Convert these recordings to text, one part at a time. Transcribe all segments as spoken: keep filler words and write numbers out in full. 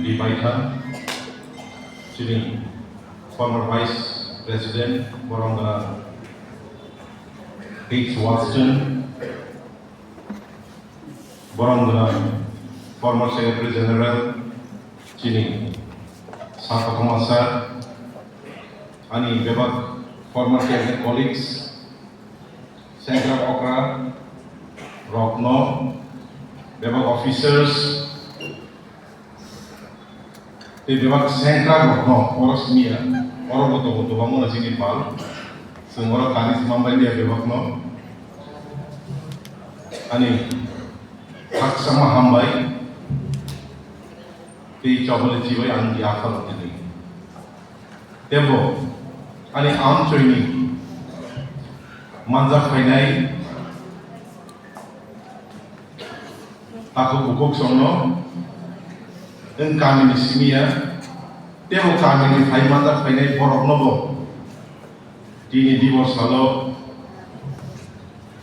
Baitha, chini former Vice President, borok gwnang H. Watson, borok gwnang former Secretary General, chini Sakotoma Sir, ani bebak former cabinet colleagues, sengkrak okra rokno, bebak officers, tei bebak sengkrak rokno oro simiya, oro bo tongo kwbangma chini pal, chwng oro kari swnam bai liya bebakno, ani khakchangma hambai tei chobole chibai ang yapharo tini. Tebo ani amchoini manjak phainai takhuk bukhuk songno wng kamini simiya, tebo kamini phai manjak phainai boroknobo tini dibor salo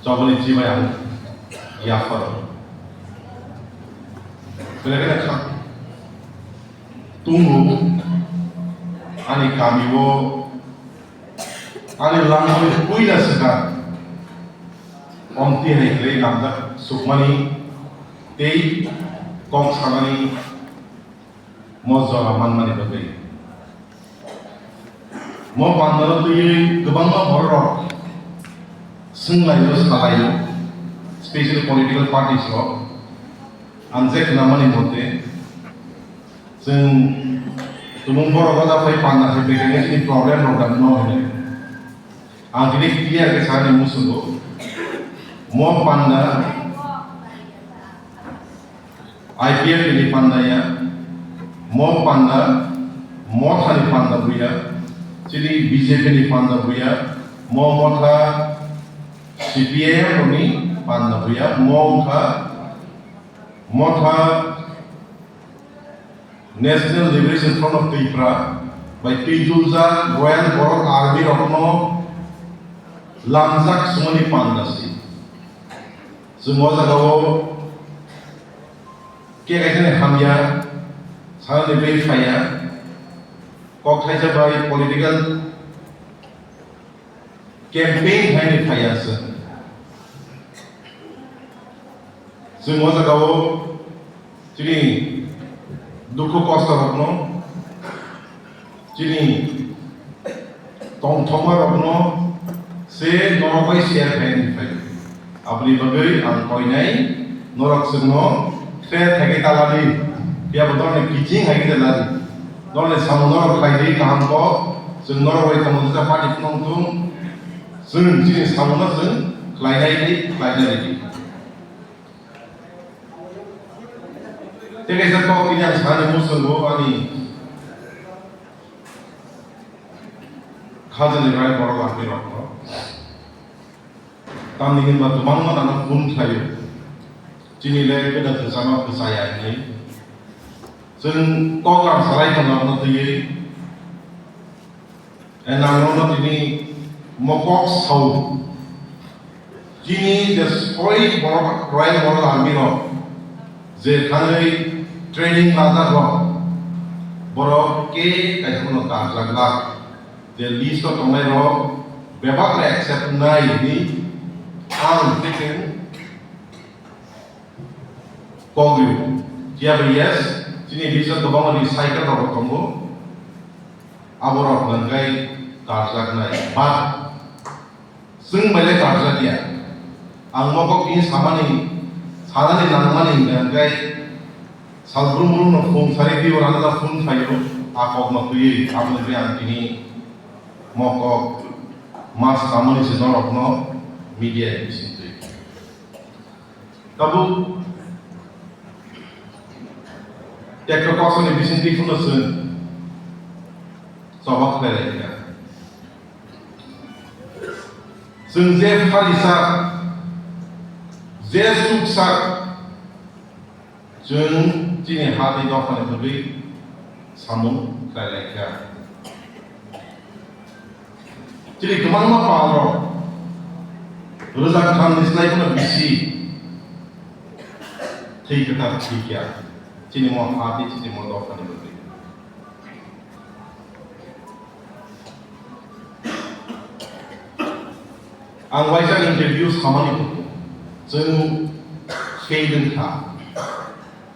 choboni chibai ang yapharo. Belai kheno kha-, tungo ani kamio, ani langmani puila swkang omti hai khlai namjak sukmani tei kok sanani mo jora manmani bagwi. Mo pandano twiwi kwbangma bororok swnglaio, salaio, specially political parties rok. Ang je khnamani mote, chwng tumung borok o da phai panda hai pekene chini problem rok da no hinwi. Ang tini clear khe sani muchungo. Mo panda I P F ni panda ya, mo panda, motha ni panda buya, chini B J P ni panda buya, mo motha C P I M ni panda buya, mo wngkha motha National Liberation Front of Tripura bai twi tuljak Royal Borok Army rokno lamjak sumani panda si. Chwng o jagao khe kaisa ni hamya sanani bai phaiya, kok thaisa bai political campaign khaini phaiya se. Chwng o jagao chini dukhu kosto rokno, chini tongthokma rokno se norok bai share khaini phai. Aboni bagwi ang koinai norok chwngno thre thaiwi taladi, phiya bo norokni kiching hai khe taladi. Norokni samung norok khlai di kaham kok, chwng norok bai tongmani party phunuk thung, chwng chini samungno chwng khlainai di, khlainai di. Tei kaisa kok tini ang sanani muchungo ani khajani rai borok lamni rokno. Tamni hinba kwbangma nano phone khlaio. Chini le kwda kwchama kwchaya hinwi. Chwng kok lam salai tongna twiwi. E nangno tini mokok sao. Chini je soi borok, royal borok army rok je thangwi training lajak rok, borok ke kaisa no karjak lak. Je list o tongnai rok bebak le accept nai ni ang thinking kok rio. Phiya bo yes, chini list o kwbangma recycle rok tongo. Abo rok hwnkhai karjak nai. But chwng bai le karjak ya. Ang mokok tini samani, sanani nangmani hwnkhai sal brum brum no phone sari twi ora da phone phaio, a kok no twiwi aboni bagwi ang tini mokok mas samani se norok no media ni bising twi. Tabuk tekto kosoni bising twi phano chwng choba khlai lai kha. Chwng je pharisa, je suksa, chwng chini ha tei dophani bagwi samung khlai lai kha. Chini kwbangma pal rok rwchapthamni slai phano bisi thwi kwtal thwi kha. Chini mo ha tei chini mo dophani bagwi. Ang waisa interview samani kutung. Chwng fail wngkha.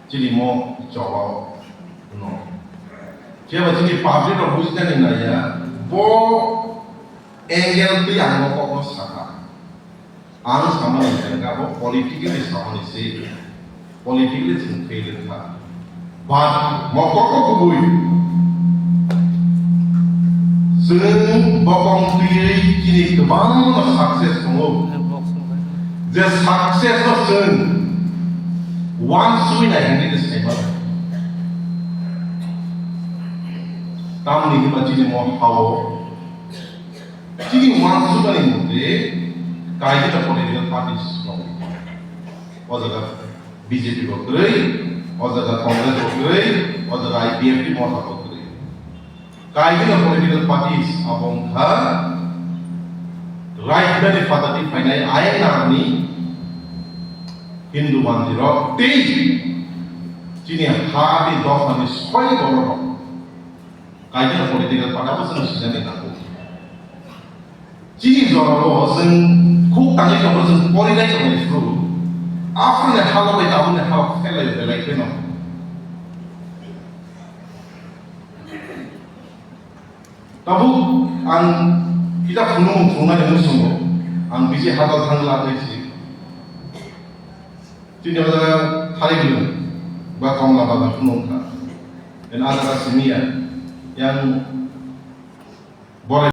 Chini mo jobab no. Phiya ba chini public rok bujinani naiya, bo angle twi ang bo kokno sakha. Ang samani hwnkhe abo politically samani se, politically chwng fail wngkha. But mokol kok kubui chwng bokong twiwi chini kwbangma success tongo. Je success no chwng uansugwi nai hwnwi se saimano. Tamni hwnba chini mo hao chini uansukmani motwe kaisa political parties tongo. O jaga B J P bo kwrwi, o jaga Congress bo kwrwi, o jaga I P F T motha bo kwrwi. Kaisa political parties abo wngkha rajdhani phatani phainai ayang narni Hindu mandirok tei chini ha tei dophani soi bororok. Kaisa political party abo chwng sinani nango. Chini jorao chwng khuk tangwi tongo, chwng porinai tongnai phuru. Aphuruni halo bai tabukni hao phelai belai kheno. Tabuk ang kisa phunukmung phunuknani muchungo, ang bisi hajal thangla tei si. Chini o jaga thari glwng ba komla bagan phunuk kha. En a jaga simi ya. Yang bore